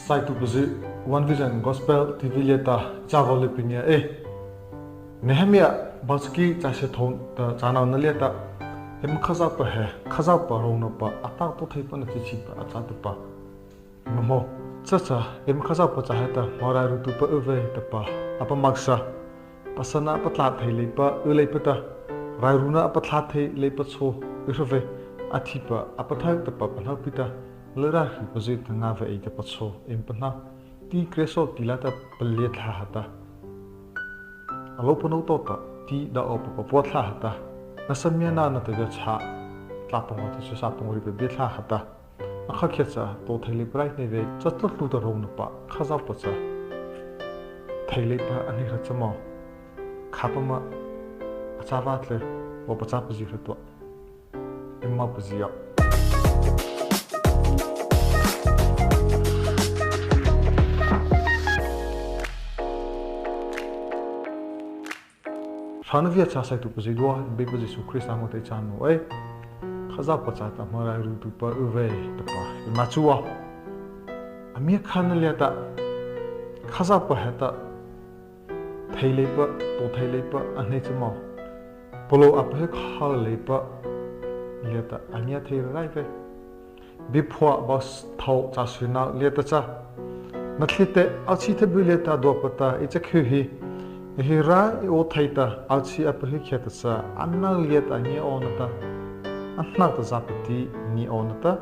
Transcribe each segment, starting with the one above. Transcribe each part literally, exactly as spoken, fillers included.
Saituhpazy, One Vision Gospel T V liata châ vaw leipa ei. Nehemia bâ saki, châ sythôh ta châ nona liata, eima Khazohpa he, Khazohpa rônahpa, a tao tao theipa na chichhihpa a châ tahpa eima hmô. Chacha, eima Khazohpa cha heta hmo rairutuhpa y vei tahpa a pamohsa. Pasana a patlâh thei leipa y leipa ta, rairuna a patlâh thei leipa chhao y hra vei. A thipa a pathaih tahpa pahno pi ta, lâ raihripazy ta ngâ vei ei tahpa chhao eima pahno. Ti kre sawti lâta palie thlâh ha ta, a lôpanô tawhta ti dao awpa papua thlâh ha ta, na samia na na ta via chhâ tlâ pangawh ta, chyhsa pangawh ri pabie thlâh ha ta, a kha khiah cha tao thei leipa rai hnei vei. Cha tlao tlu ta rônahpa Khazohpa cha thei leipa a hnei hra cha mâ? Khâpa ma a châ vâta lei, vaw pachâ pazi hra tua. Eima pazi aw. Hrona viah cha saituhpazy zydua, Beipa Zisu Krista moh ta ei cha naoh ei. Khazohpa châta hmo rairutuhpa y vei tahpa eima chu aw. A miakhana liata, Khazohpa heta thei leipa, tao thei leipa a hnei cha mâ? Palôh a pahy kha leipa liata a ngia thei rai vei. Biephuah bâ thôh châ syno liata cha, na thli teh awhchi thaby liata duahpa ta ei chakhu hi, ei hi rai ei aw thei ta, awhchi a pahy khiah ta cha, ano liata a ngia aw na ta, ano ta zâ pati ngia aw na ta,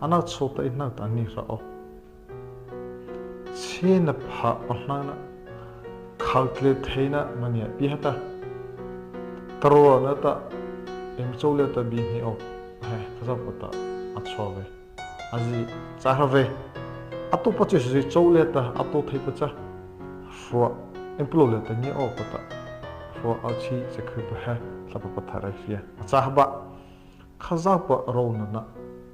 ano chô ta ei ano ta a ngia hra aw. Chhâna pha pahno na, khao tlei theina mania pie ha ta, tarona ta, eima chô liata bie hnei aw, he Khazohpa ta a châ vei. A zie châ hra vei. A taopa chyhsa zie chô liata a tao theipa cha, hroh, eima palôh liata ngia awpa ta, hroh awhchi chakhupa he Thlahpa Pathaih raihria a châ hapa. Khazohpa rônahna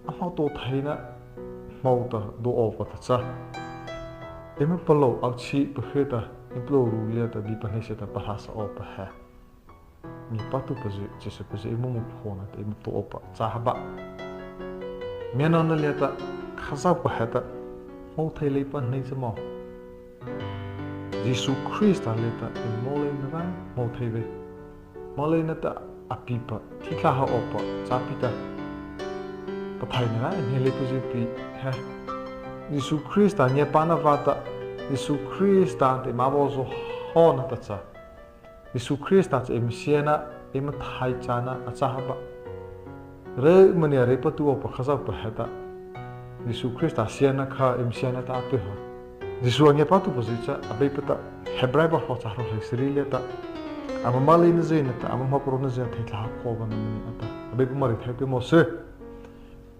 a hmotaotheina hmô ta do awpa ta cha, eima palôh awhchi pahy ta, eima palôh ru liata bie pahneisa ta pahrâsa awpa he, ngiapâtuhpazy, chyhsapazy eima moh phana ta eima tao awpa châ hapa. Mianona liata Khazohpa heta hmô thei leipa hnei cha mâ? Zisu Krista liata eima moleina rai hmô thei vei. Moleina ta a pihpa thi thlâh ha awpa châ pi ta, pathaihna rai hnei leipazy pi he, Zisu Krista ngiapâna vâta, Zisu Krista ta eima vaw zo hawna ta cha, Zisu Krista cha eima siana, eima thaichâna a châ hapa. Rei mania reipatuh awpa Khazohpa heta, Zisu Krista siana kha eima siana ta a tao ha. Zisu a ngiapâtuhpazy cha Abeipa ta Hebrai bâ hrawh châ hrawh hleisari liata, ama moleinazy nata ama hmoparonazy thei thlâh ha khao vâna mania a tah. Abeipa Mari thai tua mawh sy.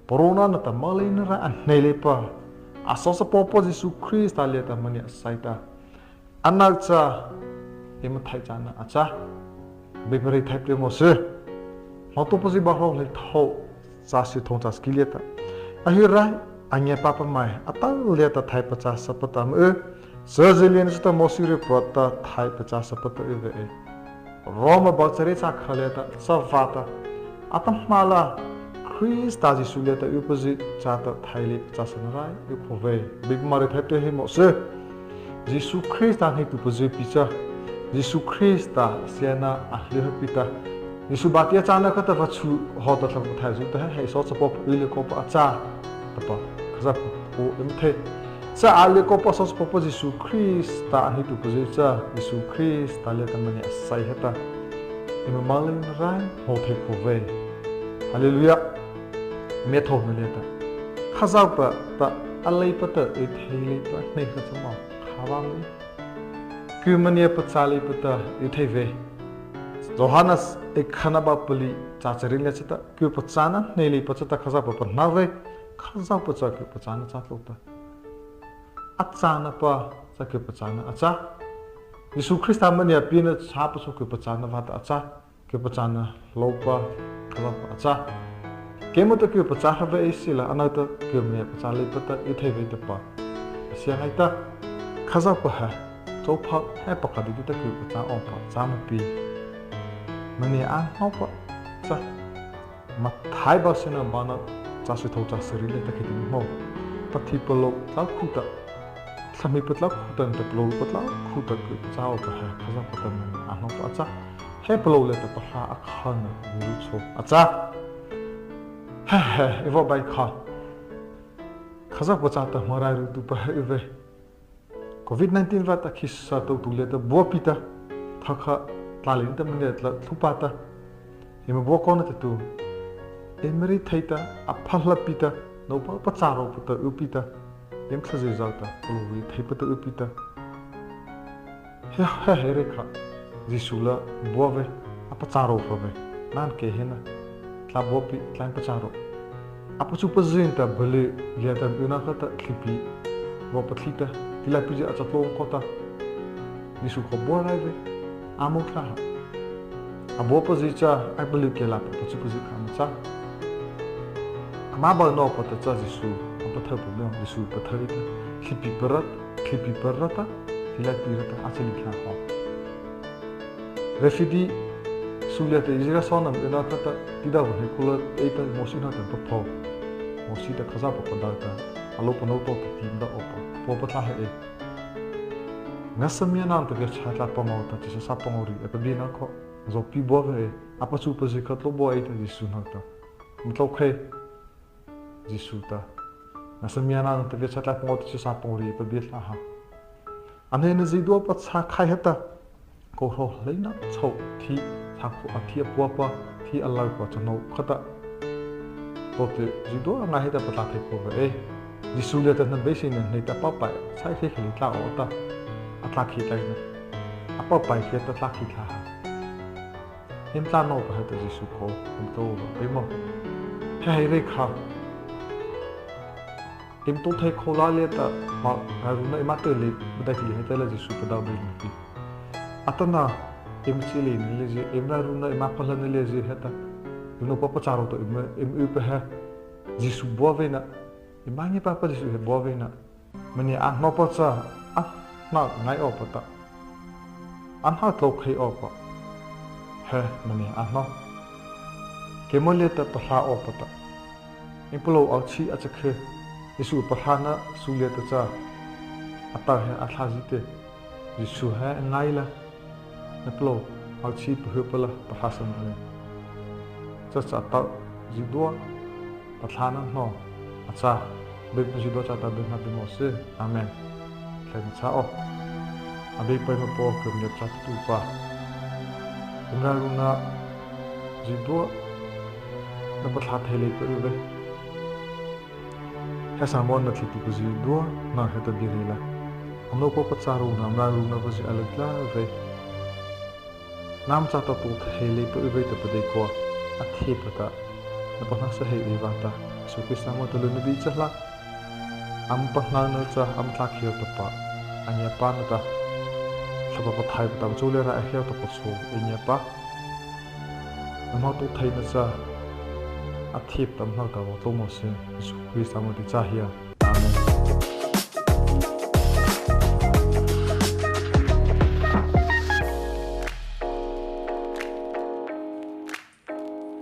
Parona nata moleina rai a hnei leipa, a sawchapawpa Zisu Krista liata mania sai ta, ano cha eima thaichâna a châ. Abeipa Mari thai tua mawh sy. Hmotaopazy bâ hrawh hleithôh, châ sythôh châ saki liata, ahyrai, a ngiapâpa maih a tao liata thaipa châ sapa ta ama y. Chazy liana chata Mawsi ryhpa ta thaipa châ sapa ta y vei. Rômâ bâ chariet châ kha liata chavâta, atahmâ la Krista Zisu liata ypazy châta thai leipa châ sapa rai y khao vei. Abeipa Mari thai tua hei mawh sy. Zisu Krista hneituhpazy pi cha, Zisu Krista siana a hlyh ha pi ta, Zisu bâti a châna khata vaw chu haw ta Thlahpa Pathaihzy ta he, he sawchapawpa y leipa kawpa a châ tahpa Khazohpa pôh eima thei. Cha a leipa kawpa sawchapawpa Zisu Krista a hneituhpazy cha, Zisu Krista liata mania sai heta, eima moleina rai hmô thei khao vei. Hallelujah. Miathôhna liata, Khazohpa ta a leipa ta y thei leipa hnei kha cha mâ? Kha vâ mei. Kei mania pachâ leipa ta y thei vei. Zawhana eikhana bâ palih châ charie liata chata, kei pachâna hnei leipa chata Khazohpa pahno vei. Khazohpa cha kei pachâna châ tlôh ta, a châna pa cha kei pachâna a châ. Zisu Krista mania piena châpa cha kei pachâna vâta a châ. Kei pachâna hlôhpa Khazohpa a châ. Keimo ta kei pachâ hra vei ei sila, ano ta kei mania pachâ leipa ta y thei vei tahpa a sia ngaita. Khazohpa he chôpha he pakha dei ta kei pachâ awpa châ ma pi? Mania a hnohpa cha, Mathai bâ syno bâ no, châ sythôh châ sari liata kheihta eima hmô. Pathipalôh tlokhuh ta Thlamei patlâ khu ta nata palôh patlâ khu ta ku châ awpa he Khazohpa ta maniah a hnawpa a châ. He palôh liata pahrâ a khana ru chhao a châ. He he ei vaw bai kha, Khazohpa châta hmâ rai ru tu pa he y vei. Covid nineteen vâta khihsa to tu liata buapi ta, thokha tlâ lei ta mania tlâ thlupa ta, eima bua kaw na ta tu, eima reithai ta, a pha hlapi ta, nôpo pachârôhpa ta ypi ta, eima thlazia zao ta palôh reithaipa ta ypi ta, he he he rei kha, Zisu la bua vei, a pachârôh hra vei. Nâ kei he na, tlâ buapi, tlâ pachârôh. A pachupazy ta bali liata yna khata thlipi, vaw pathli ta, tilaipi zy a cha tlô kaw ta, Zisu kha bua rai vei. Âmo thlâ ha, a buapazy cha a bali kei la pa pachupazy kha ama châ. Ama bâ nawpa ta cha Zisu a pathao pa mei, Zisu pathao ei ta, thlipi pa ra, thlipi pa ra ta, tilaipi ra ta a châ lei thlâ haw. Refidi su liata Izarei sawna yna khata, ti dao he kula ei ta Mawsi hnohta paphaoh. Mawsi ta Khazohpa padao ta, a lôpanô to ta ti dao awpa, pua pathla he ei. Ngâsâ miana nata viasa tlâ pangawh ta chyhsa sâh pangawh ri ei pabiena kha, zawpi bua vei ei, a pachupazy kha tlô bua ei ta Zisu hnohta. Ama tlôkhei, Zisu ta, ngâsâ miana nata viasa tlâ pangawh ta chyhsa sâh pangawh ri ei pabie thlâ ha. A hneina zydua pachâ khai heta, kô hrawh hleino chhôh thi, thakô a thi a puapa, thi a laopa chanô khata, tawhta zydua a ngai heta patlâ thei kaw vei ei. Zisu liata hnabeiseihna hnei ta a papai, chai thei khei lei tlâ aw ta, a tlâ khei tlaina, a papai khei ta tlâ khei thlâ ha. Eima tlâ nawpa heta Zisu kô, eima tao awpa peimawh. He he rei kha, eima tao thei khao la liata, ma rairuna eima tao lei, ma daihti lei heta la Zisu padao beina pi. Atanoh, eima chi lei na leizy, eima rairuna eima phahlâna leizy heta, eima nôpo pachârôh to eima, eima ypa he, Zisu bua vei na, eima ngiapâpa Zisu he bua vei na, mania a hnawpa cha, a hnoh ngai awpa ta, a hnoh tlôkhei awpa, he mania a hnoh, keimo liata pahrâ awpa ta, eima palôh awh chi a châ khei, Zisu pahrâna su liata cha, a tao he a thlâzy teh, Zisu he ngai la, na palôh awh chi pahypa la pahrâ sa mei, cha cha tao zydua, pathlâna hnoh, a châ, Abeipa zydua châta byhnâ pie mawh sy. Amen. Thlahna châ aw. Abeipa eima Paw, keima châ tupa, eima rairuna zydua na pathlâ thei leipa y vei. He sermon nathlietuhpa zydua na heta bie la, ano kô pachârôhna, eima rairuna vaw zy a lâ tlai vei. Nama châta tao thei leipa y vei tahpa deikua, a thiehpa ta na pahnosa heih leipa vâta, Zisu Krista moh ta lyuna bie ei cha la. Ama pahnona cha ama tlâ khei awpa ta, a ngiapâna ta, Thlahpa Pathaihpa ta ama chô liata a hria awpa ta pachâ ei ngiapâ. Na hmotaotheina cha, a thiehpa ta ama hnohta vaw tlô mawh sy, Zisu Krista moh ta ei cha hia.